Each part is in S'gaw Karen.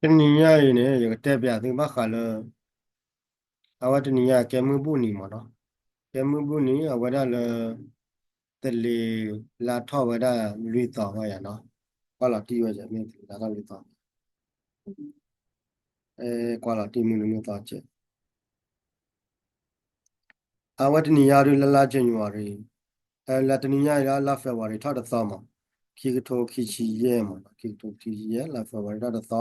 တနံၤညါအံၤန့ၣ် ယကတဲပျးသုဘၣ်ဃးလၢ အဝဲတနံၤညါကဲမုၢ်ဘူၣ်နံၤမ့ၢ်နီၤ, ကဲမုၢ်ဘူၣ်နံၤ အဝဲဒၣ်လၢ သလ့ၤလါထီၣ်ဝဲဒၣ်လွံၢ်သီဝဲယၤနီၤ, ကွၢ်လီၤတံၢ်ဝဲယၤ မ့ၢ်သလ့ၤလါထီၣ်လွံၢ်သီ, ကွၢ်လီၤတံၢ်မုၢ်နံၤမုၢ်သီကဲး အဝဲတနံၤညါဒုးလၢလါ January, လၢတနံၤညါအံၤလၢလါ February ထီၣ်တသီမး, ခံကထိခံဆံယဲၢ်မး, ခံကထိခံဆံယဲၢ် လါ February ထီၣ်တသ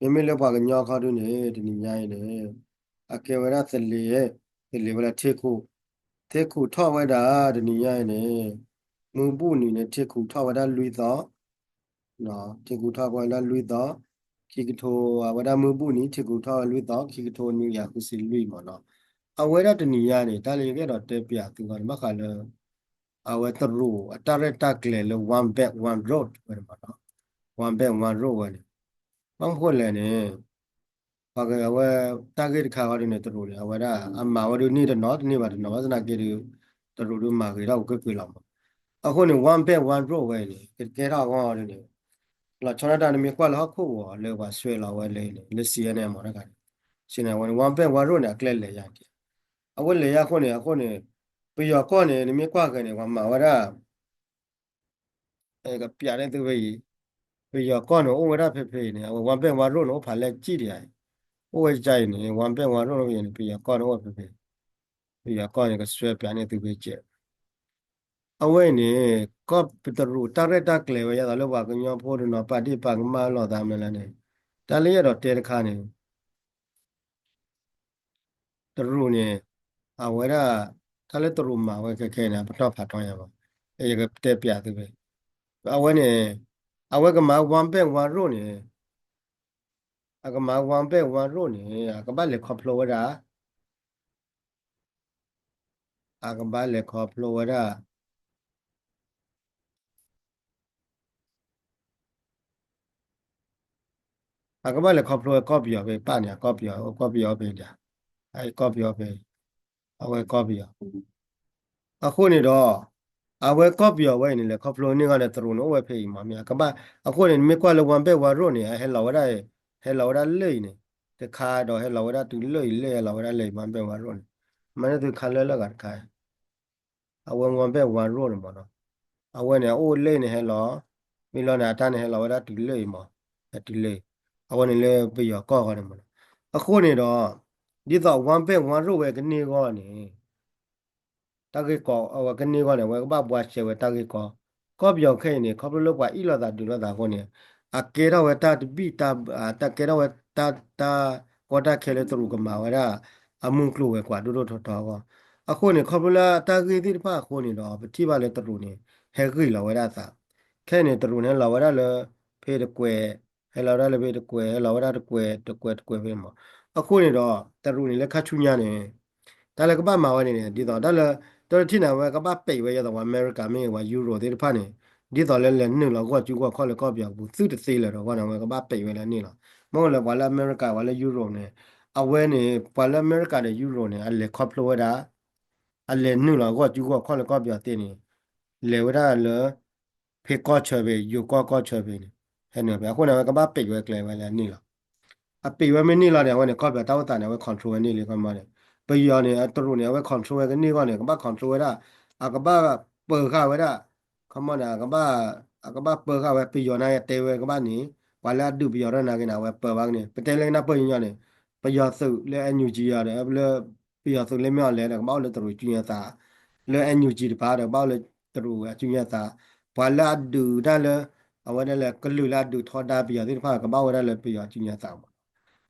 ီ, မ့မ့ၢ်လၢပှၤကညီခီဒုးန့ၣ် တနံၤညါအံၤန့ၣ် အကဲဝဲဒၣ်သလ့ၤ, သလ့ၤဝဲလၢထ့ၣ်ခူၣ်, ထ့ၣ်ခူၣ်ထီၣ်ဝဲဒၣ်တနံၤညါအံၤန့ၣ် မုၢ်ဘူၣ်နံၤန့ၣ် ထ့ၣ်ခူၣ်ထီၣ်ဝဲဒၣ်လွံၢ်သီ ထ့ၣ်ခူၣ်ထီၣ်ဝဲဒၣ်လွံၢ်သီ, ခံကထိ အဝဲဒၣ်မုၢ်ဘူၣ်နံၤ ထ့ၣ်ခူၣ်ထီၣ်ဝဲလွံၢ်သီ ခံကထိနွံကယၤဃုဆံလွံၢ်မးနီၤ, အဝဲဒၣ်တနံၤညါန့ၣ် တၢ်လၢယကအဲၣ်ဒိးတဲပျးသုဂီၢ်န့ၣ် ဘၣ်ဃးလၢ အဝဲတရူးအတၢ်ရဲၣ်တၢ်ကျဲၤလၢ One Belt One Road ဝဲန့ၣ်မးနီၤ, One Belt One Road ဝဲန့ၣ်, ဘၣ်မနုၤဃိလဲၣ်န့ၣ် ပှၤက အဝဲ တၢ်ဂ့ၢ်တခါဃီဒုးန့ၣ် တရူးန့ၣ် အဝဲဒၣ် အမၤဝဲဒုးန့ၢ်တနီၤ တန့ၢ်ဘၣ်တနီၤ ဘၣ်ဆၣ်သနာ်က့ဒုး တရူးဒုးမၤဂ့ၤထီၣ်ဝဲကွ့ၢ်ကွ့ၢ်လီၤမး, အဃိန့ၣ် One Belt One Road ဝဲအံၤန့ၣ် ကကဲထီၣ်အဂီၢ်ဒုးန့ၣ် လီၤဆီဒၣ်တၢ်နမ့ၢ်ကွၢ်လၢဟီၣ်ခိၣ်ဂီၤလၢပှၤဆွဲလီၤဝဲလၢန့ၣ် လၢ စီအ့ၣ်အ့ၣ် မးတခါန့ၣ် စံးန့ၣ်ဝဲန့ၣ် One Belt One Road န့ၣ် အကျဲလဲၤယၤက့ၤ, အဝဲလဲၤယၤအဃိန့ၣ် အဃိန့ၣ် ပယီၤကီၢ်န့ၣ် နမ့ၢ်ကွၢ်ဃဲန့ၣ် ပှၤမၤဝဲဒၣ် ကပျးန့ၢ်သုဖဲအံၤ, ပယီၤကီၢ်န့ၣ် အိၣ်ဝဲဒၣ်ဖဲဖဲအံၤန့ၣ် အဝဲ One Belt One Road န့ၣ် အိၣ်ဖးလဲၢ်ကံၣ်ဒံးဧါ, အိၣ်ဝဲကါအံၤန့ၣ် One Belt One Road ဖဲအံၤန့ၣ် ပယီၤကီၢ်န့ၣ်အိၣ်ဖဲဖဲ, ပယီၤကီၢ်န့ၣ် ကဆွဲပျးန့ၢ်သုဖဲကဲး, အဝဲအံၤန့ၣ် ကီၢ်ပတရူးတၢ်ရဲၣ်တၢ်ကျဲၤဝဲ ယသးလၢပှၤကညီဖိတနီၤ ပာ်ဒ့ၣ်ပာ်ကမၣ်လီၤသးမနုၤလဲၣ်န့ၣ်, တၢ်လၢယအဲၣ်ဒိးတဲတခါန့ၣ် တရူးန့ၣ် အဝဲဒၣ် တၢ်လၢတရူးမၤဝဲခဲခဲန့ၣ် အပတီၢ်ဖးထီယၤဘၣ်, ယကတဲပျးသုဖဲ, အဝဲန့ၣ် အဝဲကမၤ One Belt One Road န့ၣ်, အကမၤ One Belt One Road န့ၣ် အကဘၣ်လဲၤခီဖျိဝဲဒၣ် အကဘၣ်လဲၤခီဖျိဝဲဒၣ် အကဘၣ်လဲၤခီဖျိဝဲကီၢ်ပယီၤဖဲပၢ်န့ၣ် အကီၢ်ပယီၤ ကီၢ်ပယီၤဖဲဒၣ်, အကီၢ်ပယီၤဖဲ, အဝဲကီၢ်ပယီၤ, အဃိန့ၣ်ဒီး အဝဲကီၢ်ပယီၤဝဲအံၤန့ၣ် လဲၤခီဖျိန့ၢ်ဂီၢ်ဒီးတရူးန့ၣ်အိၣ်ဝဲဖဲအံၤမးမ့ၢ် အကဘၣ်, အဃိန့ၣ် နမ့ၢ်ကွၢ်လၢ One Belt One Road န့ၣ် အဟဲလီၤဝဲဒၣ်, ဟဲလီၤဝဲဒၣ်လၢအံၤန့ၣ်, တခါဒီးဟဲလီၤဝဲဒၣ်တုၤလၢအံၤလၢဟဲလီၤဝဲဒၣ်လၢ One Belt One Road န့ၣ်, မၤန့ၢ်သုခါလၢလၢဂၤတခါ အဝဲ One Belt One Road န့ၣ်မးနီၤ, အဝဲန့ၣ် အအိၣ်လၢအံၤန့ၣ်ဟဲလီၤ, မ့ၢ်လီၤန့ၣ် အတၢ်န့ၣ်ဟဲလီၤဝဲဒၣ်တုၤလၢအံၤမး, တုၤလၢအံၤ, အဝဲန့ၣ်လၢပယီၤကီၢ်ဃီန့ၣ်မးနီၤ, အဃိန့ၣ်ဒီး ဒ်သိး One Belt One Road ဝဲကန့ၢ်အဂီၢ်န့ၣ် တၢ်ဂ့ၢ်ကီ အဝဲကန့ၢ်အဂီၢ်န့ၣ် အဝဲကဘၣ်ဘှါရှဲဝဲတၢ်ဂ့ၢ်ကီ, ကီၢ်ပယီၤခဲအံၤန့ၣ် ခီဖျိလၢပှၤအ့ၣ်လိာ်သးဒုးလိာ်သးအဃိန့ၣ် အကဲထီၣ်ဝဲတၢ်တဘံၣ်တၢ်, တၢ်ကဲထီၣ်ဝဲတၢ်, တၢ်ကီတၢ်ခဲလၢတရူးကမၤဝဲဒၣ် အမုၢ်ကျိၤဝဲၤကွာ်ဒိၣ်ဒိၣ်ထီထီအဂီၢ်, အဃိန့ၣ် ခီဖျိလၢတၢ်ဂ့ၢ်သ့ၣ်တဖၣ်အဃိန့ၣ်ဒီး ပထံၣ်ဘၣ်လၢတရူးန့ၣ် ဟဲဂံၢ်လီၤဝဲဒၣ်အသး, ခဲအံၤန့ၣ် တရူးန့ၣ် ဟဲလီၤဝဲဒၣ်လၢ ဖဲတကွဲး, ဟဲလီၤဝဲဒၣ်လၢဖဲတကွဲး, ဟဲလီၤဝဲဒၣ်တကွဲး, တကွဲး, တကွဲးဖဲမး, အဃိန့ၣ်ဒီး တရူးန့ၣ်လၢခါဆူညါန့ၣ် တၢ်လၢကဘၣ်မၤဝဲန့ၣ်န့ၣ် ဒ်သိးတၢ်လၢ တၢ်တထံၣ်န့ၣ် အဝဲကဘၣ်ပဲာ်ဝဲ ယသးပှၤအမဲရကၤမ့ၢ်ဂ့ၤ ပှၤယူရိးသ့ၣ်တဖၣ်န့ၣ် ဒ်သိးလၢလဲၤနုာ်လီၤဂီၢ်စုဂီၢ်ခီၣ်လၢကီၢ်ပယီၤပူၤ သုတသ့လၢၤဒီးအဂီၢ်န့ၣ် အဝဲကဘၣ်ပဲာ်ဝဲလၢအန့ၣ်လီၤ. မ့ၢ်လၢပှၤလၢအမဲရကၤ ပှၤလၢယူရိးန့ၣ် အဝဲန့ၣ် ပှၤလၢအမဲရကၤဒီးယူရိးန့ၣ် အလဲၤခီဖျိဝဲဒၣ် အလဲၤနုာ်လီၤဂီၢ်စုဂီၢ်ခီၣ်လၢကီၢ်ပယီၤသ့ၣ်န့ၣ် လဲၤဝဲဒၣ်လၢ ဖဲကီၢ်ဆၢဖဲ ယိၤကီၢ်ကီၢ်ဆၢဖဲန့ၣ် ဟဲနုာ်ဖဲ အဃိန့ၣ် အဝဲကဘၣ်ပဲာ်ဝဲကျဲဝဲလၢအန့ၣ်လီၤ. အပဲာ်ဝဲမ့ၢ်န့ၢ်လီၤန့ၣ် အဝဲန့ၣ် ကီၢ်ပယီၤတၢ်အိၣ်သးန့ၣ် အဝဲ control ဝဲန့ၢ်လံ ခီမီန့ၣ် ပယီၤန့ၣ် အတရူးန့ၣ် အဝဲ control ဝဲကန့ၢ်ဂီၢ်န့ၣ် ကဘၣ် control ဝဲဒၣ် အကဘၣ်ပၢၤဃာ်ဝဲဒၣ် ခီမီန့ၣ် အကဘၣ် အကဘၣ်ပၢၤဃာ်ဝဲ ပယီၤန့ၣ်တဲဝဲကဘၣ်န့ၣ် ပှၤလၢအဒုးပယီၤတၢ်နာ်က့န့ၣ် အဝဲပၢၤဘၣ်ကန့ၣ် ပတဲလၢကနၢ်ပၢၢ်ညီညီန့ၣ် ပယီၤသုးလၢ NUG အီၤဒီး လၢ ပယီၤသုးလၢမ့ၢ်အီၤလဲၣ်ဒီး ကဘၣ်အိၣ်လၢတရူးအစုညါသး လၢ NUG တပၤဒီး ကဘၣ်အိၣ်လၢတရူးအစုညါသး ပှၤလၢအဒုးတၢ်လၢ အဝဲဒၣ်လၢကလုာ်လၢအဒုးထီဒါပယီၤသ့ၣ်တဖၣ် ကဘၣ်အိၣ်ဝဲဒၣ်လၢပယီၤအစုညါသးမး.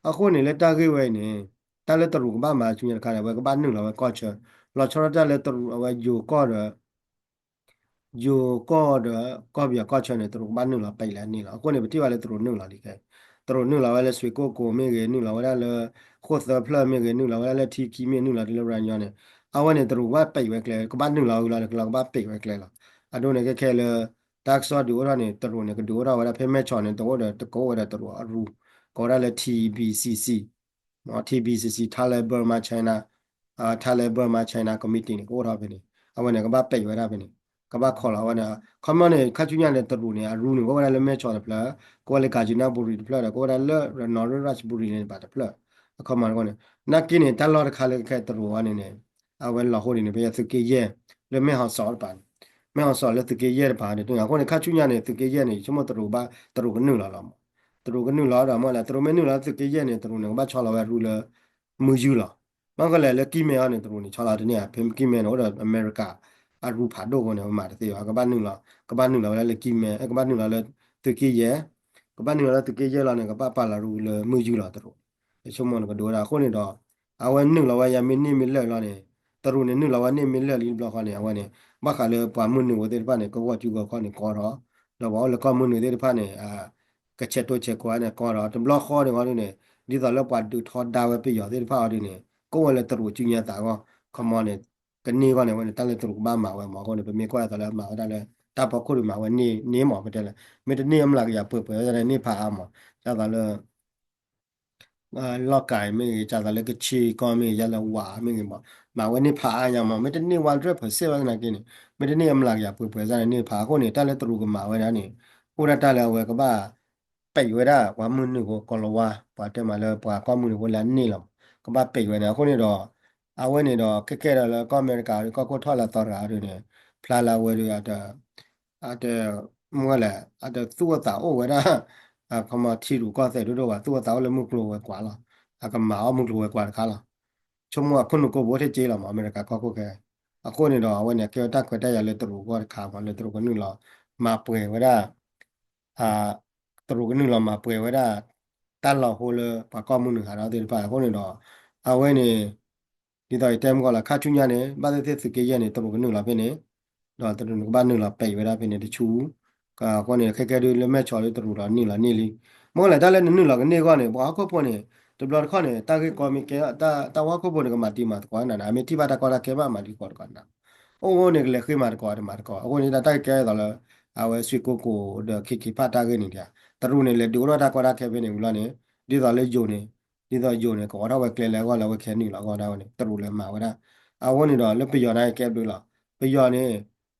အဃိန့ၣ် လၢတၢ်ဂ့ၢ်ဝဲအံၤန့ၣ် တၢ်လၢတရူးကဘၣ်မၤအစုညါတခါန့ၣ် အဝဲကဘၣ်နုာ်လီၤဝဲကီၢ်ဆၢ လီၤဆီဒၣ်တၢ်လၢတရူးအဝဲယိၤကီၢ်ဒီး ယိၤကီၢ်ဒီး ကီၢ်ပယီၤကီၢ်ဆၢန့ၣ် တရူးကဘၣ်နုာ်လီၤပဲာ်လၢအန့ၣ်လီၤ. အဃိန့ၣ် ပထံၣ်ဘၣ်လၢတရူးနုာ်လီၤလံခဲ တရူးနုာ်လီၤဝဲလၢ ဆွ့ကိၣ်ကိၤ မ့ၢ်ဂ့ၤ နုာ်လီၤဝဲဒၣ်လၢ ဃိၣ်သၢဖျၢၣ် မ့ၢ်ဂ့ၤ နုာ်လီၤဝဲဒၣ်လၢထံခံ မ့ၢ်နုာ်လီၤတုၤလၢရၤညီန့ၣ် အဝဲန့ၣ် တရူးကဘၣ်ပဲာ်ဝဲကျဲ ကဘၣ်နုာ်လီၤဝဲလီၤ ကလီၤကဘၣ်ပဲာ်ဝဲကျဲလီၤ. အဒိန့ၣ်ခဲခဲလၢ တၢ်ကစီၣ်ဒုးအိၣ်ထီၣ်န့ၣ် တရူးန့ၣ် ကဒုးအိၣ်ထီၣ်ဝဲဒၣ်ဖဲမဲၢ်ဆီးန့ၣ် တအိၣ်ဒီးတကိးဝဲဒီးတရူးအရူ ကိးဝဲဒၣ်လၢ ထံဘံၣ်စံၣ်စံၣ် ထံဘံၣ်စံၣ်စံၣ် Thai Burma China, Thai Burma China Committee န့ၣ် ကအိၣ်ထီၣ်ဖဲန့ၣ် အဝဲန့ၣ် ကဘၣ်ပဲာ်ဝဲဒၣ်ဖဲန့ၣ် ကဘၣ်ခိးလီၤဝဲန့ၣ် ခီမီန့ၣ် ခါဆူညါန့ၣ် တရူးန့ၣ် အရူန့ၣ် ကအိၣ်ဝဲဒၣ်လၢမဲၢ်ဆီးတဖျၢၣ်, ကအိၣ်ဝဲလၢ ကၣ်ကၠံနၣ်ဘူရံၤတဖျၢၣ်ဒီး ကအိၣ်ဝဲဒၣ်လၢ နီၣ်ရ့ၣ်ရၢၣ်ဘူရံၤန့ၣ် တဖျၢၣ်, အခီမီန့ၣ် နာ်က့န့ၣ် တၢ်လီၢ်တခါလၢခဲတရူးဝဲန့ၣ်န့ၣ် အဝဲလီၤဟိန့ၣ်န့ၣ် ပယီၤသုးက့ယဲၢ် လၢမဲၢ်ဟီၣ်စီၤတပၤန့ၣ်, မဲၢ်ဟီၣ်စီၤလၢသုးက့ယဲၢ်တပၤန့ၣ် အဃိန့ၣ် ခါဆူညါန့ၣ် သုးက့ယဲၢ်န့ၣ် ဆိကမိၣ်တရူးဘၣ် တရူးကနုာ်လီၤလီၤမး, တရူးကနုာ်လီၤဒီး မ့ၢ်လဲၣ် တရူးမ့ၢ်နုာ်လီၤသုးက့ယဲၢ်န့ၣ် တရူးန့ၣ် ကဘၣ်ဆီလီၤဝဲအရူလၢ မုၢ်ယူၢ်လီၤ. မ့ၢ်ကလဲၣ် လၢကံၢ်မဲအီၤန့ၣ် တရူးန့ၣ် ဆီလီၤတန့ၢ်ဧါ, ဖဲကံၢ်မဲန့ၣ် အိၣ်ဒီးအမဲရကၤ အရူဖးဒိၣ်အဃိန့ၣ် မၤတသ့ဘၣ်, ကဘၣ်နုာ်လီၤ, ကဘၣ်နုာ်လီၤဝဲဒၣ်လၢကံၢ်မဲ, ကဘၣ်နုာ်လီၤလၢသုးက့ယဲၢ်, ကဘၣ်နုာ်လီၤလၢသုးက့ယဲၢ်လီၤန့ၣ် ကဘၣ်ပာ်လီၤရူလၢမုၢ်ယူၢ်လီၤတရူး, ယဆိကမိၣ်န့ၣ် ကဒိဝဲဒၣ်အဃိန့ၣ်ဒီး အဝဲနုာ်လီၤဝဲယၤမ့ၢ်န့ၢ်မ့ၢ်လၢာ်လီၤန့ၣ်, တရူးန့ၣ် နုာ်လီၤဝဲန့ၢ်မ့ၢ်လၢာ်လံတဘျီဃီန့ၣ် အဝဲန့ၣ် ဘၣ်ဃးလၢပှၤမုၢ်နုာ်ဖိသ့ၣ်တဖၣ်န့ၣ် ကဂီၢ်စုကီၢ်ခီၣ်န့ၣ်ကီထီၣ်, ဒီးပှၤအိၣ်လၢကီၢ်မုၢ်နုာ်သ့ၣ်တဖၣ်န့ၣ် ကဆဲးတိဆဲးကီးန့ၣ်ကီထီၣ်, တဘျီဃီန့ၣ်ဃီဒုန့ၣ် ဒ်သိးလၢပှၤဒုးထီဒါဝဲပယီၤသ့ၣ်တဖၣ်အီၤဒုန့ၣ် ကအိၣ်ဝဲလၢတရူးစုညါသးအဂီၢ်, ခီမီန့ၣ် ကန့ၢ်အဂီၢ်န့ၣ် အဝဲန့ၣ် တၢ်လၢတရူးကဘၣ်မၤဝဲမးအဃိန့ၣ် ပမ့ၢ်ကွၢ်အသးလၢမၤဝဲဒၣ်လၢ တၢ်ဖီခိၣ်ဒုးမၤဝဲန့ၢ်မး ပတဲလၢ မ့ၢ်တန့ၢ်အမျးကယၤပှဲၤပှဲၤ န့ၢ်ဖးအါမး, ဒ်သိးလၢ လီၢ်ကၤမ့ၢ်ဂ့ၤ ဒ်သိးလၢကဆ့ကီၢ်မ့ၢ်ဂ့ၤ ယၤလၢဝးမ့ၢ်ဂ့ၤမး, မၤဝဲန့ၢ်ဖးအါညါမး, မ့ၢ်တန့ၢ် one hundred percent ဘၣ်သနာ်က့န့ၣ် မ့ၢ်တန့ၢ်အမျးကယၤပှဲၤပှဲၤန့ၣ် န့ၢ်ဖးအါအဃိန့ၣ် တၢ်လၢတရူးကမၤဝဲဒၣ်န့ၣ် အိၣ်ဒၣ်တၢ်လၢအဝဲကဘၣ် ပဲာ်ဝဲဒၣ်ပှၤမုၢ်နုာ်ဖိ ကီၤလၤဝါ ပှၤတဲမးလၢပှၤကီၢ်မုၢ်နုာ်ဖိလၢအန့ၢ်လီၤ, ကဘၣ်ပဲာ်ဝဲန့ၣ် အဃိန့ၣ်ဒီး အဝဲန့ၣ်ဒီး ခဲကဲဒီးလၢကီၢ်အမဲရကၤဒီး ကီၢ်ခိၣ်ထီၣ်လၢသီတဂၤဒုန့ၣ် ဖျါလၢအဝဲဒု အတ မ့ၢ်ဝဲလဲၣ် အတသူၣ်အိၣ်သးအိၣ်ဝဲဒၣ် ခီမီထံရူၢ်ကီၢ်သဲးဒိၣ်ဒိၣ်ဘၣ်, သူၣ်အိၣ်သးအိၣ်လၢမုၢ်ကျိၤဝဲၤကွာ်လီၤ, အကမၤအီၣ်မုၢ်ကျိၤဝဲၤကွာ်တခါလီၤ. ဆိကမိၣ်အခိၣ်နူာ်ကိးဘိထဲက့လီၤမး အမဲရကၤကီၢ်ခိၣ်ခဲ, အဃိန့ၣ်ဒီး အဝဲန့ၣ် ကဲဝဲတၢ်ခွဲးတၢ်ယာ်လၢတရူးအဂီၢ်တခါမး လၢတရူးကနုာ်လီၤ မၤပှဲၤဝဲဒၣ် တရူးကနုာ်လီၤမၤပှဲၤဝဲဒၣ် တၢ်လီၤဟိလၢပှၤကီၢ်မုၢ်နုာ်ဟးထီၣ်သ့ၣ်တဖၣ်အဃိန့ၣ်ဒီး အဝဲန့ၣ် ဒ်သိးယတဲမုၢ်ကီၢ်လီၤ ခါဆူညါန့ၣ် ဘၣ်သ့ၣ်သ့ၣ်သုးက့ယဲၢ်န့ၣ် တရူးကနုာ်လီၤဖဲန့ၣ် ဒီးတရူးန့ၣ်ကဘၣ်နုာ်လီၤပဲာ်ဝဲဒၣ်ဖဲန့ၣ်တဆူ အဃိန့ၣ် ခဲကဲဒုလၢမဲၢ်ဆီးလၢတရူးဒီးနုာ်လီၤန့ၢ်လံ, မ့ၢ်လဲၣ် တၢ်လၢနနုာ်လီၤကန့ၢ်အဂီၢ်န့ၣ် ပှၤဟီၣ်ခိၣ်ဖိန့ၣ် တဘျီတခီၣ်န့ၣ် တၢ်ဂ့ၢ်ကီမ့ၢ်ကဲ တၢ်ဟီၣ်ခိၣ်ဖိန့ၣ် ကမၤတံၤမၤသကိးနၤန့ၣ် အမ့ၢ်ထံၣ်ဘၣ်တၢ်ကီတၢ်ခဲဘၣ်မၤတံၤသကိးတကီးနၤ အိၣ်အိၣ်န့ၣ် ကလဲၤဃ့မၤသကိးတမၤသကိး အဃိန့ၣ် တၢ်ကဲဒ်သိးလၢ အဝဲ ဆွ့ၣ်ကိကိၣ်ဒီး ခ့ခ့ဖး တၢ်ဂ့ၢ်န့ၣ် တရူးန့ၣ် လဲၤဒုးအိၣ်ထီၣ်တၢ်ကီတၢ်ခဲဖဲန့ၣ်ဝံၤလီၤန့ၣ် ဒ်သိးလၢယိၤန့ၣ် ဒ်သိးယိၤန့ၣ် ကအိးထီၣ်ဝဲကျဲလၢအဂီၢ်လၢအဝဲခဲနုာ်လီၤအဂီၢ်ဒၣ်ဝဲန့ၣ် တရူးလဲၤမၤဝဲဒၣ် အဃိန့ၣ်ဒီး လၢပယီၤန့ၣ်ကဲဘျုးလီၤ ပယီၤန့ၣ်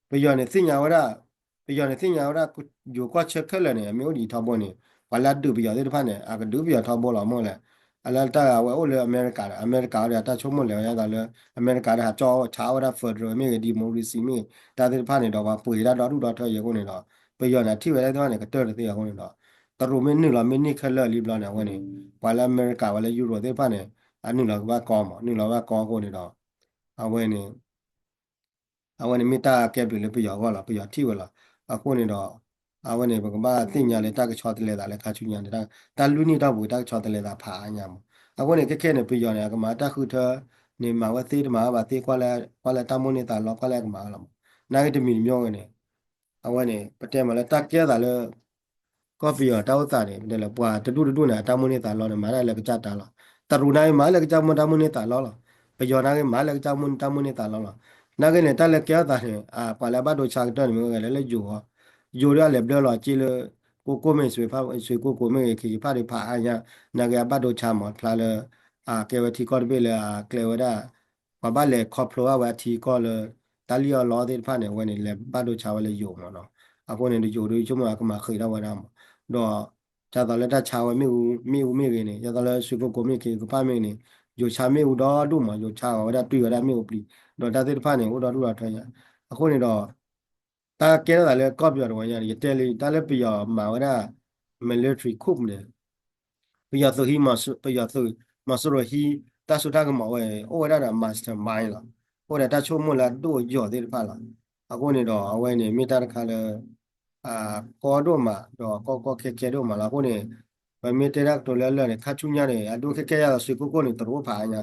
ပယီၤန့ၣ်သ့ၣ်ညါဝဲဒၣ် ပယီၤန့ၣ်သ့ၣ်ညါဝဲဒၣ် ယိၤကီၢ်ဆၢခဲလၢာ်န့ၣ် အမ့ၢ်အိၣ်ဒံးထီဘိန့ၣ် ပှၤလၢအဒုးပယီၤသ့ၣ်တဖၣ်န့ၣ် အကဒုးပယီၤထီဘိလီၤ မ့ၢ်လဲၣ် အလၢတၢ်အဝဲအိၣ်လၢအမဲရကၤဒီး အမဲရကၤဝဲဒီး တၢ်ဆိကမိၣ်လဲၤဝဲဒၣ်လၢ အမဲရကၤဒီး ဟးကၠီဆါဝဲဒၣ် federal မ့ၢ်ဂ့ၤ democracy မ့ၢ်ဂ့ၤ တၢ်သ့ၣ်တဖၣ်န့ၣ်ဒီး ပှၤပှ့ၤဒၣ်ဒီဒူၣ်ဒီထၢယဲအဃိန့ၣ်ဒီး ပယီၤန့ၣ် အထံၣ်ဝဲဒၣ်သ့ၣ်တဖၣ်န့ၣ် ကတၢၢ်တသ့အဃိန့ၣ်ဒီး တရူးမ့ၢ်နုာ်လီၤမ့ၢ်န့ၢ်ခဲလၢာ်လံဘျီန့ၣ် အဝဲန့ၣ် ပှၤလၢအမဲရကၤဝဲလၢယူရိးသ့ၣ်တဖၣ်န့ၣ် အနုာ်လီၤကဘၣ်ကီမး နုာ်လီၤဘၣ်ကီအဃိန့ၣ်ဒီး အဝဲန့ၣ် အဝဲန့ၣ်မ့ၢ်တၢ်ကဲဘျုးလၢပယီၤအဂီၢ်လီၤ ပယီၤထံၣ်ဝဲလီၤ အဃိန့ၣ်ဒီး အဝဲန့ၣ် ပကဘၣ်သ့ၣ်ညါလၢတၢ်ကဆီတလဲသးလၢခါဆူညါန့ၣ် တၢ်လွံၢ်နံၣ်တီၢ်ပူၤတၢ်ကဆီတလဲသးဖးအါညါမး အဃိန့ၣ် ခဲခဲန့ၣ် ပယီၤန့ၣ် အကမၤတၢ်ဃုထၢ န့ၣ် မၤဝဲသ့တမၤဝဲဘၣ်သ့ ကွၢ်လၢတၢ်မိၣ်န့ၢ်သးလီ ကွၢ်လၢအကမၤဝဲလီၤမး နာ်က့တမံၤတမံၤဝဲန့ၣ် အဝဲန့ၣ် ပတဲမးလၢတၢ်ကဲသးလၢ ကီၢ်ပယီၤတၢ်အိၣ်သးန့ၣ် ပတဲလၢပှၤတဒူၣ်တဒူၣ်န့ၣ် အတၢ်မိၣ်န့ၢ်သးလီန့ၣ် မၤတၢ်လၢကစၢ်တၢ်လီၤ. တရူးနာ်က့မၤလၢကစၢ်မိၣ်တၢ်မိၣ်န့ၢ်သးလီလီၤ. ပယီၤနာ်က့မၤလၢကစၢ်မိၣ်တၢ်မိၣ်န့ၢ်သးလီလီၤ. နာ်က့န့ၣ် တၢ်လၢကဲထီၣ်သးန့ၣ် ပှၤလၢအဘၣ်ဒိဆါကတၢၢ်န့ၣ် မ့ၢ်ဝဲလဲၣ်လၢယိၤအီၤ, ယိၤဒီးအလဲၤဘျၢလီၤစ့လၢ ကိကိၣ်မ့ၢ် ဆွ့ၣ်ကိကိၣ်မ့ၢ်ဂ့ၤ ခ့ခ့ဖးဒုးဖးအါညါ, နာ်က့အဘၣ်ဒိဆါမး ဖျါလၢ အကဲဝဲထံကီၢ်တဘ့ၣ်လၢအကျဲဝဲဒၣ် ပှၤဘၣ်လဲၤခီဖျိဘၣ်ဝဲအထံအကီၢ်လၢ တၢ်လံၣ်အီၣ်လီအီၣ်သ့ၣ်တဖၣ်န့ၣ် အဝဲန့ၣ် လဲၤဘၣ်ဒိဆါဝဲလၢယိၤမးနီၤ. အဃိန့ၣ် ယိၤဒုးဆိကမိၣ်အကမၤဃံးထီၣ်ဝဲဒၣ်မး, ဒီး ဒ်သိးလၢတၢ်ဆါဝဲမ့ၣ်အူ မ့ၣ်အူမ့ၢ်ဂ့ၤန့ၣ် ဒ်သိးလၢ ဆွ့ၣ်ကိကိၣ်မ့ၢ်ဂ့ၤ ခ့ခ့ဖးမ့ၢ်ဂ့ၤန့ၣ် ယိၤဆါမ့ၣ်အူဒီဒူၣ်မး, ယိၤဆါအီၤဝဲဒၣ်တွံၢ်ဝဲဒၣ်မ့ၣ်အူပျံၤ, ဒီးတၢ်သ့ၣ်တဖၣ်န့ၣ် အိၣ်ဒီဒူၣ်ဒီထၢညါ. အဃိန့ၣ်ဒီး တၢ်ကဲထီၣ်သးလၢကီၢ်ပယီၤတဝီညါန့ၣ် ယတဲလံ တၢ်လၢပယီၤမၤဝဲဒၣ် military coup န့ၣ် ပယီၤသုးဟံး ပယီၤသုး မီၤစိရိၤဟံး တၢ်စိတၢ်ကမီၤဝဲ အိၣ်ဝဲဒၣ်ဒီး mastermind လီၤ. အိၣ်ဒီးတၢ်ဆိကမိၣ်လၢအဒိၣ်အယိာ်သ့ၣ်တဖၣ်လီၤ. အဃိန့ၣ်ဒီး အဝဲန့ၣ် မ့ၢ်တၢ်တခါလၢ ကီဒိၣ်မး ဒီးကီကီခဲခဲဒိၣ်မးလီၤ. အဃိန့ၣ် ပမ့ၢ်တဲတၢ်ကတိၤလၢအလၢာ်န့ၣ် ခါဆူညါန့ၣ် အဒိခဲခဲယါဒီး ဆွ့ၣ်ကိကိၣ်န့ၣ် တရူးအိၣ်ဖးအါညါ,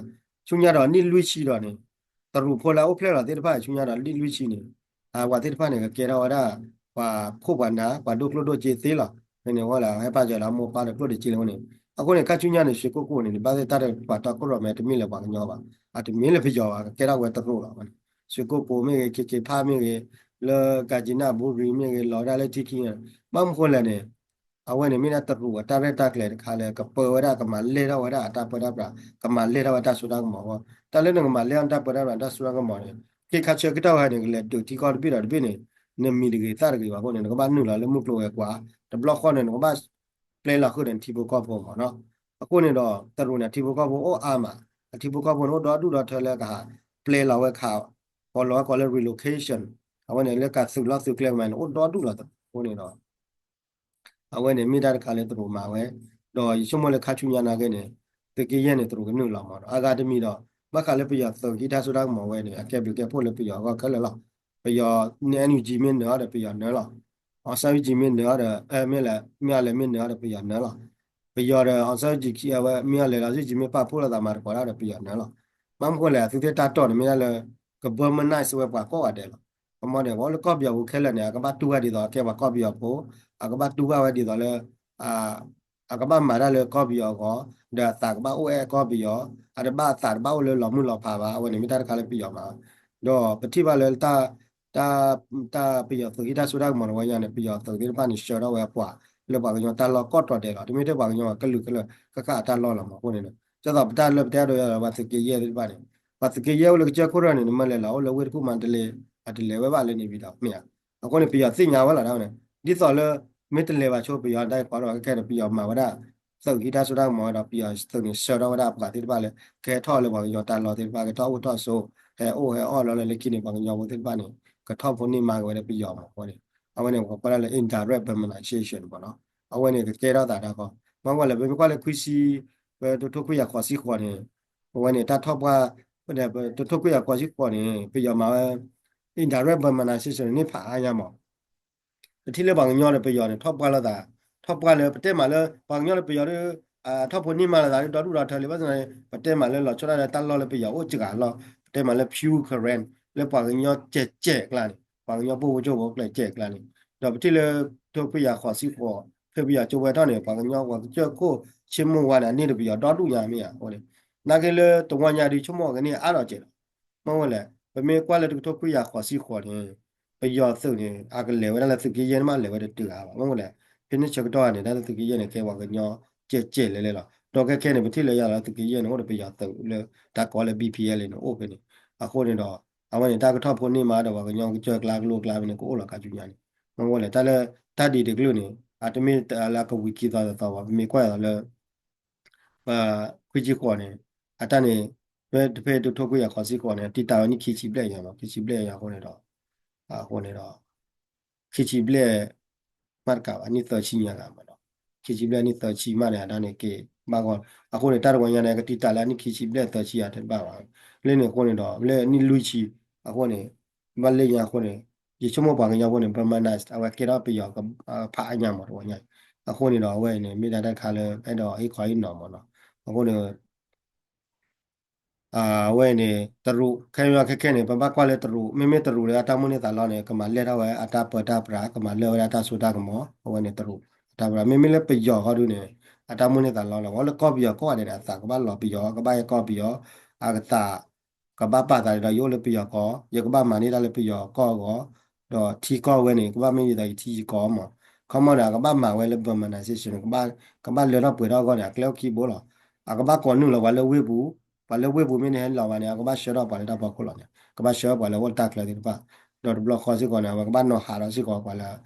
ဆူညါဒီးနံၣ်လွံၢ်ဆံဒီးန့ၣ် တရူးဖိလၢအအိၣ်ဖျဲၣ်လီၤသ့ၣ်တဖၣ် ဆူညါဒီးနံၣ်လွံၢ်ဆံန့ၣ် အဝဲသ့ၣ်တဖၣ်န့ၣ် ကကဲထီၣ်ဝဲဒၣ် ပှၤခိၣ်ပှၤနၢ် ပှၤဒိၣ်ကျိၣ်ဒိၣ်စ့သ့လီၤ. ဖဲန့ၣ်ဝဲလၢ ဟဲပာ်စၢၤလၢအမိၢ်ပၢ်ဒီးကျိၣ်ဒိၣ်စ့လၢအဃိန့ၣ်, အဃိန့ၣ် ခါဆူညါန့ၣ် ဆွ့ၣ်ကိကိၣ်န့ၣ် ဘၣ်သ့ၣ်တၢ်တပှၤတီခိၣ်ရိၣ်မဲ တမ့ၢ်လၢပှၤကညီဘၣ်, အတမ့ၢ်လၢပယီၤဘၣ် ကကဲထီၣ်ဝဲတရူးလီၤ. ဆွ့ၣ်ကိကိၣ်မ့ၢ်ဂ့ၤ ခ့ခ့ဖးမ့ၢ်ဂ့ၤ လၢ ကၣ်ကၠံနၣ်ဘူရံၤမ့ၢ်ဂ့ၤ လီၤဝဲဒၣ်လၢထံခံန့ၣ် ဘၣ်မနုၤဃိလဲၣ်န့ၣ် အဝဲန့ၣ်မ့ၢ်ဒၣ်တရူးအတၢ်ရဲၣ်တၢ်ကျဲၤတခါလၢ ကပၢဝဲဒၣ် ကမၤလဲၢ်ထီၣ်ဝဲဒၣ်အတၢ်ပၢတၢ်ပြး ကမၤလဲၢ်ထီၣ်ဝဲတၢ်စိတၢ်ကမီၤအဂီၢ်, တၢ်လၢနကမၤလဲၢ်ထီၣ်တၢ်ပၢတၢ်ပြးတၢ်စိတၢ်ကမီၤန့ၣ် ခ့ခါဆၢကတီၢ်ဝဲန့ၣ် ကလဲၤဒုးထံကီၢ်တဘ့ၣ်ဒီးတဘ့ၣ်န့ၣ် နမံၤတဂ့ၤသၣ်တဂ့ၤဘၣ်အဃိန့ၣ် နကဘၣ်နုာ်လီၤလၢမုၢ်ကျိၤဝဲၤကွာ်, တဘျီဃီန့ၣ် နကဘၣ်ပျဲလီၤဃုာ်ဒီးနထံဖိကီၢ်ဖိမ့ၢ်နီၤ. အဃိန့ၣ်ဒီး တရူးန့ၣ် ထံဖိကီၢ်ဖိအိၣ်အါမး, အထံဖိကီၢ်ဖိန့ၣ် အိၣ်ဒီဒူၣ်ဒီထၢလၢကဟးပျဲလီၤဝဲခး, ကီးလီၤဝဲကိးလၢ relocation, အဝဲန့ၣ်လၢကသုးလီၢ်သုးကျဲကမၤန့ၣ် အိၣ်ဒီဒူၣ်လီၤအဃိန့ၣ်ဒီး အဝဲန့ၣ်မ့ၢ်တၢ်တခါလၢတရူးမၤဝဲ, ဒီးယဆိကမိၣ်လၢခါဆူညါနာ်က့န့ၣ် သုးက့ယဲၢ်န့ၣ် တရူးကနုာ်လီၤမ့ၢ်နီၤ. အဂၤတမံၤဒီး ဘၣ်ဃးလၢပယီၤသုးဟံးတၢ်စိတၢ်ကမီၤဝဲန့ၣ် အကဲဘျုးကဲဖှိၣ်လၢပယီၤအဂီၢ်ခဲလၢာ်လီၤ. ပယီၤ NUG မ့ၢ်နၢၤအီၤဒီးပယီၤနၢၤလီၤ. အီစၢ ယူကၠံ မ့ၢ်နၢၤအီၤဒီး မ့ၢ်လဲၤ မ့ၢ်အီၤလဲၤမ့ၢ်နၢၤအီၤဒီးပယီၤနၢၤလီၤ. ပယီၤဒီး အီစၢ ယူကၠံ အဝဲ မ့ၢ်အီၤလဲၤလီၤ ယူကၠံ မ့ၢ်ပာ်ဖှိၣ်လိာ်သးမၤတကိးတၢ်ဒီးပယီၤနၢၤလီၤ. ဘၣ်မနုၤဃိလဲၣ် အသုသ့ၣ်တၢ်တီၢ်န့ၣ် မ့ၢ်ဒၣ်လၢ က Burmanize ဝဲပှၤကိးဂၤဒဲးလီၤ. ခီမီန့ၣ် ပှၤအိၣ်လၢကီၢ်ပယီၤပူၤခဲလၢာ်န့ၣ် အကဘၣ်တူၢ်ဘၣ်ဒ်သိး အကဲပှၤကီၢ်ပယီၤဖိ, အကဘၣ်တူၢ်ဘၣ်ဝဲဒ်သိးလၢ အကဘၣ်မၤတၢ်လၢကီၢ်ပယီၤအဂီၢ်, ဒီးအသးကဘၣ်အိၣ်အဲၣ်ကီၢ်ပယီၤ, အတဘၣ်အသးတဘၣ်အိၣ်လၢလီၤမုၢ်လီၤဖးဘၣ်, အဝဲန့ၣ်မ့ၢ်တၢ်တခါလၢပယီၤမၤ. ဒီးပထံၣ်ဘၣ်လၢ တၢ်ပယီၤသုးဟံးတၢ်စိတၢ်ကမီၤတဝီညါန့ၣ် ပယီၤသုးသ့ၣ်တဖၣ်န့ၣ် ဆှၢထီၣ်ဝဲအပှၤလၢပှၤကညီတၢ်လီၢ်ကိးတီၤဒဲးလီၤ. တမ့ၢ်ထဲပှၤကညီကလုာ်ကလုာ်ဃၣ်ဃၣ်အတၢ်လီၢ်လီၤမးအဃိန့ၣ်, ဒ်သိးပတၢ်လၢပတဲအဒိ ပှၤသုးက့ယဲၢ်သ့ၣ်တဖၣ်န့ၣ်, ပှၤသုးက့ယဲၢ်အိၣ်လၢကစၢၢ်ခိၣ်ရၢၢ်န့ၣ် နမ့ၢ်လဲၤလီၤအိၣ်လၢဝ့ၢ်တကူၣ်မးတလဲ, အတလဲၤဝဲဘၣ်လၢန့ၣ်ဝံၤဒီးမ့ၢ်ဧါ. အဃိန့ၣ် ပယီၤသ့ၣ်ညါဝဲလီၤဒၣ်ဝဲန့ၣ်, ဒ်သိးလၢ မ့ၢ်တလဲၤဘၣ်ဆိ ပယီၤတၢ်အံၤဃီဒီး ခဲခဲန့ၣ် ပယီၤမၤဝဲဒၣ် သုးဟံးတၢ်စိတၢ်ကမီၤဝဲဒီး ပယီၤသုးန့ၣ် ဆှၢထီၣ်ဝဲဒၣ်ပှၤသ့ၣ်တဖၣ်လၢ ကဟဲထီၣ်လၢပှၤကညီတၢ်လီၢ်သ့ၣ်တဖၣ် ကထီၣ်အိၣ်ထီၣ်ဆိး ဟဲအိၣ်ဟဲအီၣ်လီၤလၢလၢခံန့ၣ် ပှၤကညီဖိသ့ၣ်တဖၣ်န့ၣ် ကထီၣ်ဖိန့ၢ်မါက့ၤဝဲလၢပယီၤမးအဃိန့ၣ်, အဝဲန့ၣ် ပှၤကွၢ်ဒၣ်လၢ indirect Burmanization မ့ၢ်နီၤ, အဝဲန့ၣ် ကကဲထီၣ်သးတၢ်ဃီ, မ့ၢ်ဝဲလၢ ပမ့ၢ်ကွၢ်လၢခွံဆံ, ပတထိခွံကယၤဃိးဆံဃိးန့ၣ်, အဝဲန့ၣ် တၢ်ထီၣ်ပှၢ်, ပတထိခွံကယၤဃိးဆံဃိးန့ၣ် ပယီၤမၤဝဲ indirect Burmanization န့ၣ်ဖးအါညါမး ပထံၣ်လၢပှၤကညီဒီးပယီၤန့ၣ် ထီၣ်ပှၢ်လိာ်သး, ထီၣ်ပှၢ်လၢပတဲမးလၢ ပှၤကညီဒီးပယီၤဒီး ထီၣ်ဖိန့ၢ်မါလိာ်သးဒီး ဒီဒူၣ်ဒီထၢလံ, ဘၣ်ဆၣ်သနာ်က့ ပတဲမးလၢလီၤဆီဒၣ်တၢ်လီၢ်လၢပယီၤအိၣ်စှၤလီၤ, ပတဲမးလၢ pure Karen လၢပှၤကညီစဲးစဲးကျါန့ၣ်, ပှၤကညီဖိကၠိဖိကျဲးစဲးကျါန့ၣ်, ဒီးပထံၣ်လၢ ထိခွံကယၤဃိးဆံဃိး ဖဲပယီၤကၠိဝဲထီၣ်န့ၣ် ပှၤကညီပှၤကစၢၢ်ခိၣ်ဆ့မိၢ်ဝါန့ၣ် အန့ၢ်ဒီးပယီၤဒီဒူၣ်ညါမ့ၢ်ဧါအဃိန့ၣ်, နာ်က့လၢတဝီညါဒီး ဆိကမိၣ်ကန့ၢ်အါထီၣ်စဲးလီၤ. မ့ၢ်ဝဲလဲၣ်, ပမ့ၢ်ကွၢ်လၢတကထိခွံကယၤဃိးဆံဃိးန့ၣ် ပယီၤသုးန့ၣ် အကလဲၤဝဲဒၣ်လၢသုးက့ယဲၢ်န့ၣ်မး လဲၤဝဲတတုၤဧါဘၣ်, မ့ၢ်ဝဲလဲၣ်, ဖဲန့ၣ်ဆၢကတီၢ်န့ၣ် တၢ်လၢသုးက့ယဲၢ်န့ၣ် ကဲပှၤကညီစဲးစဲးလဲၤလဲၤလီၤ, ဒီးခဲခဲန့ၣ် ပထံၣ်လၢယၤလီၤ သုးက့ယဲၢ်န့ၣ် အိၣ်ဒီးပယီၤသုးလၢ တၢ်ကိးလၢ BPLA န့ၣ် အိၣ်ဖဲန့ၣ်, အဃိန့ၣ်ဒီး အဝဲန့ၣ် တၢ်ကထီၣ်ဖိန့ၢ်မါဒီး ပှၤကညီကစၢၢ်ကျါကလိကျါဖဲန့ၣ် ကအိၣ်လီၤခါဆူညါန့ၣ်, မ့ၢ်ဝဲလဲၣ်, တၢ်လၢ တၢ်ဒ်တကလုာ်န့ၣ် အတမ့ၢ်တၢ်လၢအကဝံၤခံသီသီဘၣ်, ပမ့ၢ်ကွၢ်ယၤလီၤလၢ ပခွံဆံဃိးန့ၣ် အတၢ်န့ၣ် ဖဲတဖဲတထိခွံကယၤဃိးဆံဃိးန့ၣ် တံာ်တာ်ဝဲနံၣ်ခံဆံဘျဲၣ်ညါမး, ခံဆံဘျဲၣ်ညါအဃိန့ၣ်ဒီး အဃိန့ၣ်ဒီး ခံဆံဘျဲၣ် မ့ၢ်တကးဘၣ် နံၣ်သၢဆံညါဂၤမးနီၤ, ခံဆံဘျဲၣ်နံၣ်သၢဆံမးန့ၣ် အတၢ်န့ၣ်က့ၤဘၣ်ဂီၢ်, အဃိန့ၣ် တၢ်တဝီညါန့ၣ် ကတံာ်တာ်လၢအနံၣ်ခံဆံဘျဲၣ်သၢဆံအတဘၣ်ဘၣ်, လၢန့ၣ်အဃိန့ၣ်ဒီး လၢနံၣ်လွံၢ်ဆံ အဃိန့ၣ် ဘၣ်လၢညါအဃိန့ၣ် ယဆိကမိၣ်ပှၤကညီဖိန့ၣ် Burmanize အဝဲကဲထီၣ်ပယီၤဖးအါညါမးတဝီညါ, အဃိန့ၣ်ဒီး အဝဲအံၤန့ၣ် မ့ၢ်ဒၣ်တၢ်တခါလၢ အဲၣ်ဒိးဟ့ၣ်ခီဟ့ၣ်နီၤမးနီၤ, အဃိန့ၣ် အဝဲအံၤန့ၣ် တရူး ခဲခဲခဲန့ၣ် ပဘၣ်ကွၢ်လၢတရူး မ့မ့ၢ်တရူးလၢအတၢ်မိၣ်န့ၢ်သးလီန့ၣ် ကမၤလဲၢ်ထီၣ်ဝဲအတၢ်ပၢတၢ်ပြး ကမၤလၢဝဲဒၣ်တၢ်စိတၢ်ကမီၤ အဝဲန့ၣ်တရူး အတၢ်ပြး မ့မ့ၢ်လၢပယီၤဃီဒုန့ၣ် အတၢ်မိၣ်န့ၢ်သးလီလီၤ အဝဲလၢကီၢ်ပယီၤကိးဂၤဒဲးန့ၣ် အသးကဘၣ်လီၤပယီၤ ကဘၣ်အဲၣ်ကီၢ်ပယီၤ အကသး ကဘၣ်ပာ်သးဒ်ဒီး ယအိၣ်လၢပယီၤကီၢ် ယကဘၣ်မၤန့ၢ်တၢ်လၢပယီၤကီၢ်အဂီၢ် ဒီးထံကီၢ်ဝဲန့ၣ် ကဘၣ်မ့ၢ်ဒ်သိးယထံယကီၢ်မး ခီမီန့ၣ် အကဘၣ်မၤဝဲလၢ Burmanization န့ၣ် ကဘၣ်လၢထီၣ်ပှဲၤထီၣ်အဂီၢ်န့ၣ် အကျဲအိၣ်ခံဘိလီၤ အကဘၣ်ကိးနုာ်လီၤပှၤလၢဝ့ၢ်ပူၤ ပှၤလၢဝ့ၢ်ပူၤမ့ၢ်တဟဲလီၤဘၣ်န့ၣ် အကဘၣ်ဆှၢထီၣ်ပှၤလၢတၢ်ဖီခိၣ်လီၤန့ၣ် ကဘၣ်ဆှၢပှၤလၢအိၣ်တၢ်ချၢသ့ၣ်တဖၣ် ဒီးတဘျီဃီစ့ၢ်ကီးန့ၣ် အဝဲကဘၣ်နီၤဟးထီၣ်စ့ၢ်ကီးပှၤလၢ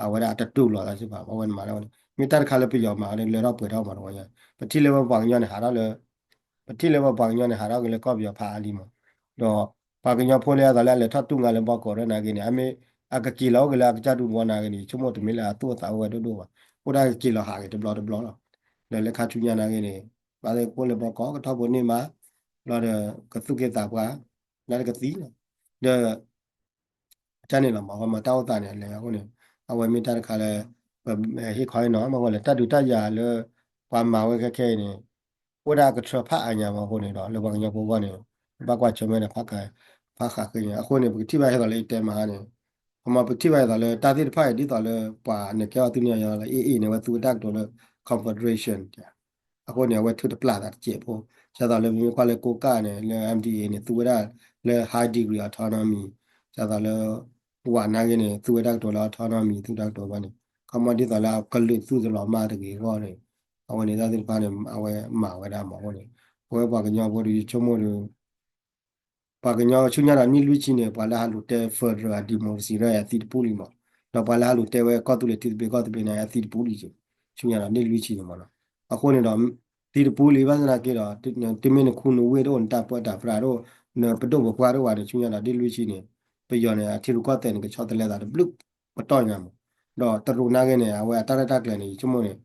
အဝဲဒၣ်အတတူၢ်လိာ်သးစ့ၢ်ကီး အဝဲန့ၣ်မၤဒၣ်ဝဲန့ၣ် မ့ၢ်တၢ်တခါလၢပယီၤမၤဝဲလၢထီၣ်ပှဲၤထီၣ်မးတဝီညါ ပထံၣ်လၢပပှၤကညီန့ၣ်ဟးထီၣ်လၢ ပထံၣ်လၢပပှၤကညီန့ၣ် ဟးထီၣ်က့ၤလၢကီၢ်ပယီၤဖးအါလံမး, ဒီးပှၤကညီဖိလၢအသးလၢအလဲၤထီၣ်တူၢ်ငါလၢဘီကီးရၢနာ်က့န့ၣ် အမ့ၢ် အကက့ၤလီၤအိၣ်က့ၤလၢအကစၢ်ဒူသဝီနာ်က့န့ၣ် ဆိကမိၣ်တမ့ၢ်လၢအသူၣ်အသးအိၣ်ဝဲဒိၣ်ဒိၣ်ဘၣ်, အိၣ်ဒၣ်ကက့ၤလီၤဟးက့ၤတဘျီတဘျီလီၤ, ဒီးလၢခါဆူညါနာ်က့န့ၣ် ဘၣ်သ့ၣ်ကအိၣ်လၢဘီကီး ကထီၣ်ဖိန့ၢ်မး, ဘျီဒီးကသူၣ်က့ၤသးပှၤ လၢတကသံၣ်လီၤ, ဒီး အတၢ်န့ၣ်လီၤမး အဝဲမၤတၢ်အိၣ်သးန့ၣ် အလဲၤအဃိန့ၣ် အဝဲမ့ၢ်တၢ်တခါလၢ ပဟ့ၣ်ခီဟ့ၣ်နီၤ မ့ၢ်ဝဲလဲၣ် တၢ်ဒုးတၢ်ယၤလၢ ပှၤမၤဝဲခဲခဲအံၤန့ၣ် အိၣ်ဒၣ်ကထၢဖးအါညါမးအဃိန့ၣ်ဒီး လၢပှၤကညီဖိအဂီၢ်န့ၣ် ဘၣ်ကွၢ်ဆၢၣ်မဲာ်ဒီး ဖးဃးဃ့န့ၣ် အဃိန့ၣ် ပကထံၣ်ဘၣ်ဟဲသိးလၢယတဲမးန့ၣ် ပမ့ၢ်ပထံၣ်ဘၣ်ဟဲသိးလၢတၢ်သ့ၣ်တဖၣ်အံၤ ဒ်သိးလၢပှၤန့ၣ်ကဲအီၤသုန့ၣ်ယီၤလၢ AA န့ၣ် အဝဲသူဝဲတၢ်ကတိၤလၢ confederation အဃိန့ၣ် အဝဲထုးတပျၢ်သးတစဲးဖိ, ဒ်သိးလၢပမ့ၢ်ကွၢ်လၢကိးကၣ်န့ၣ် လၢ MDAA န့ၣ် သူဝဲဒၣ်လၢ high degree autonomy, ဒ်သိးလၢ ဝးနာ်က့န့ၣ် သူဝဲတၢ်ကတိၤလၢ autonomy သူတၢ်ကတိၤဘၣ်န့ၣ် ခီမီဒ်သိးလၢအကလုာ်သူၣ်တလီၤမၢ်တဂ့ၤအဂီၢ်န့ၣ် အဝဲန့ၣ်တၢ်သ့ၣ်တဖၣ်န့ၣ် အဝဲမၤဝဲဒၣ်မးအဃိန့ၣ် ပဝဲပှၤကညီဖိဒီး ယဆိကမိၣ်ဒီး ပှၤကညီဆူညါဒီးနံၣ်လွံၢ်ဆံန့ၣ် ပှၤလၢဟးလူၤတဲ federal democracy ရၢအသံတပူၤလံမး, ဒီးပှၤလၢဟးလူၤတဲဝဲကီၢ်သူလ့ၤထံသဘျ့ကီၢ်သဘျ့န့ၣ် အသံတပူၤလံက့ၤ, ဆူညါဒီးနံၣ်လွံၢ်ဆံန့ၣ်မးနီၤ. အဃိန့ၣ်ဒီး သံတပူၤလံဘၣ်ဆၣ်သနာ်က့ဒီး တမ့ၢ်နခူနဝ့ၢ်တအိၣ် နတၢ်ပၢတၢ်ပြးတအိၣ် နပဒိၣ်ပပှၢ်တအိၣ်ဘၣ်န့ၣ် ဆူညါဒီးနံၣ်လွံၢ်ဆံန့ၣ် ပယီၤန့ၣ် အထံရူၢ်ကီၢ်သဲးန့ၣ် ကဆီတလဲသးတဘျုးပတီၢ်ညါမး, ဒီးတရူးနာ်က့န့ၣ် အဝဲအတၢ်ရဲၣ်တၢ်ကျဲၤန့ၣ် ယဆိကမိၣ်န့ၣ်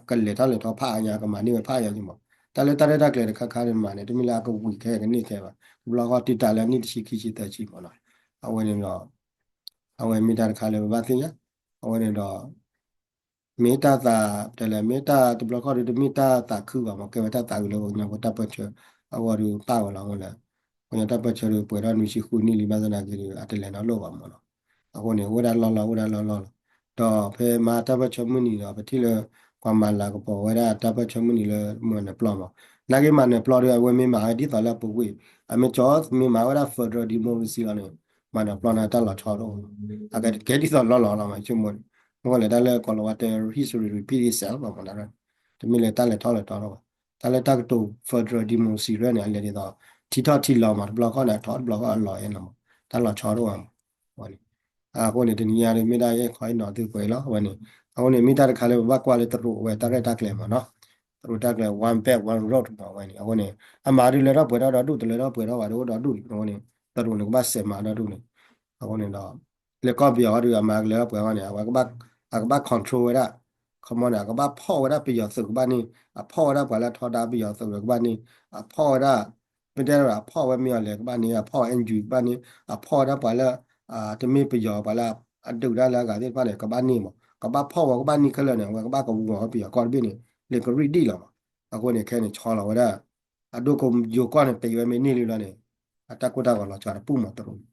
ကလဲၤထီၣ်လဲၤထီဖးအါညါ ကမၤန့ၢ်ဝဲဖးအါညါက့ၤမး, တၢ်လၢတၢ်ရဲၣ်တၢ်ကျဲၤတခါခါန့ၣ်မးန့ၣ် တမ့ၢ်လၢအကဝံၤခဲကန့ၢ်ခဲဘၣ်, တဘျီဃီတံာ်တာ်လၢနံၣ်တဆံခံဆံသၢဆံမးနီၤ. အဝဲန့ၣ်ဒီး အဝဲမ့ၢ်တၢ်တခါလၢပဘၣ်သ့ၣ်ညါ, အဝဲန့ၣ်ဒီး မ့ၢ်တၢ်သး တဲလဲၣ် မ့ၢ်တၢ်တဘျီဃီဒီး တမ့ၢ်တၢ်သးခုဘၣ်မး ကဲဝဲတၢ်သးအုးလၢပှၤကညီဖိတၢ်ပၢၢ်ဆၢ အဂီၢ်ဒီးပာ်ဝဲလီၤ. အဃိန့ၣ် ပှၤကညီတၢ်ပၢၢ်ဆၢဒီး ပှဲၤထီၣ်နွံဆံဃုနံၣ်လံဘၣ်ဆၣ်သနာ်က့ဒီး အတလဲၤနီတလီၢ်ဘၣ်မးနီၤ. အဃိန့ၣ် အိၣ်ဝဲဒၣ်လီၢ်လီၢ် အိၣ်ဝဲဒၣ်လီၢ်လီၢ်လီၤ. ဒီးဖဲမၤတၢ်ပၢၢ်ဆၢမုၢ်နံၤဒီး ပထံၣ်လၢ ပှၤမၤလၤကပီၤဝဲဒၣ်တၢ်ပၢၢ်ဆၢမုၢ်နံၤလၢမၤနၢၤပျီမး, နာ်က့မၤနၢၤပျီဒီး အဝဲမ့ၢ်မၤဝဲဒ်သိးလၢပဝ့ၢ် အမ့ၢ်ကၠီမ့ၢ်မၤဝဲဒၣ် federal democracy လီၤန့ၣ် မၤနၢၤပျီန့ၣ်တၢ်လီၤဆီတအိၣ်, အကကဲဒ်သိးလီၢ်လီၢ်လီၤမး ဆိကမိၣ်န့ၣ်, မ့ၢ်လဲၤတၢ်လၢကိးလီၤဝဲတဲ history repeat itself လီၤမး, တမ့ၢ်လၢတၢ်လဲၤထီၣ်လဲၤထီတအိၣ်ဘၣ်. တၢ်လၢတၢ်ကတိၤ federal democracy ရၢန့ၣ် အလဲၤဒ်သိး ထံထီၣ်ထံလီၤမး တဘျီဃီန့ၣ် အထီၣ်တဘျီဃီအလီၤအဲၣ်လီၤမး, တၢ်လီၤဆီတအိၣ်ဘၣ်မး. အဃိန့ၣ် တနံၤညါဒီး မ့ၢ်ဒၣ်ယဲခီအံၤနီၤသုပှဲၤလီၤဝဲန့ၣ်, အဃိန့ၣ် မ့ၢ်တၢ်တခါလၢပဘၣ်ကွၢ်လၢတရူးအဝဲတၢ်ရဲၣ်တၢ်ကျဲၤမးနီၤ, တရူးတၢ်ကျဲၤ one belt one road မးဝဲန့ၣ်, အဃိန့ၣ် အမၤဒုးလၢထီၣ်ပှဲၤထီၣ်ဒီဒူၣ် တလၢထီၣ်ပှဲၤထီၣ်ဘၣ်ဒီးအိၣ်ဒီဒူၣ်, အဃိန့ၣ် တရူးန့ၣ်ကဘၣ်စဲးမၤဒီဒူၣ်န့ၣ်, အဃိန့ၣ်ဒီး လၢကီၢ်ပယီၤဟီဒီး အမၤကလၢထီၣ်ပှဲၤထီၣ်န့ၣ် အဝဲ အကဘၣ် control ဝဲဒၣ် ခီမီန့ၣ် အကဘၣ်ဖီၣ်ဝဲဒၣ်ပယီၤသုးကဘၣ်န့ၢ်, အဖီၣ်ဝဲဒၣ်ပှၤလၢထီဒါပယီၤသုးကဘၣ်န့ၢ်, အဖီၣ်ဝဲဒၣ် မ့ၢ်တဲဒီး အဖီၣ်ဝဲမ့ၢ်အီၤလဲၣ်ကဘၣ်န့ၢ်, အဖီၣ် NUG ကဘၣ်န့ၢ်, အဖီၣ်ဝဲဒၣ်ပှၤလၢ တမ့ၢ်ပယီၤ ပှၤလၢအဒုးတၢ်လၢအဂၤသ့ၣ်တဖၣ်န့ၣ် ကဘၣ်န့ၢ်မး, ကဘၣ်ဖီၣ်ဝဲကဘၣ်န့ၢ်ခဲလၢာ်န့ၣ် အဝဲကဘၣ်ကဝီၤဝဲပယီၤကီၢ်တဘ့ၣ်န့ၣ် လၢကရံၣ်ဒံၣ်လီၤမး. အဃိန့ၣ် ခဲန့ၣ်ဆီလီၤဝဲဒၣ် အဒိၣ်ကယိၤကီၢ်န့ၣ် ပံးဝဲမ့ၢ်န့ၢ်လံလီၤန့ၣ် အတၢ်ကိၢ်တၢ်ဂီၤလီၤဆီတပူၤမးတရူးန့ၣ်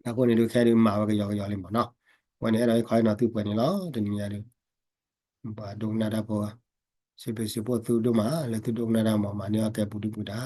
အဃိန့ၣ်ဒုးခဲဒုးမၤဝဲကယီကယီလံမးနီၤ. အဝဲန့ၣ်အဲၣ်ဒိးဟ့ၣ်ခီဟ့ၣ်နီၤသုပှဲၤန့ၣ်လီၤ တနံၤညါဒုး ပှၤဒိကနၣ်တၢ်ဖိ စံးဘျုးစံးဖှိၣ်သုဒိၣ်မး လၢသုဒိကနၣ်တၢ်မး မၤန့ၢ်အီၣ်ကဲပူၤဒုၣ်ပူၤဒါ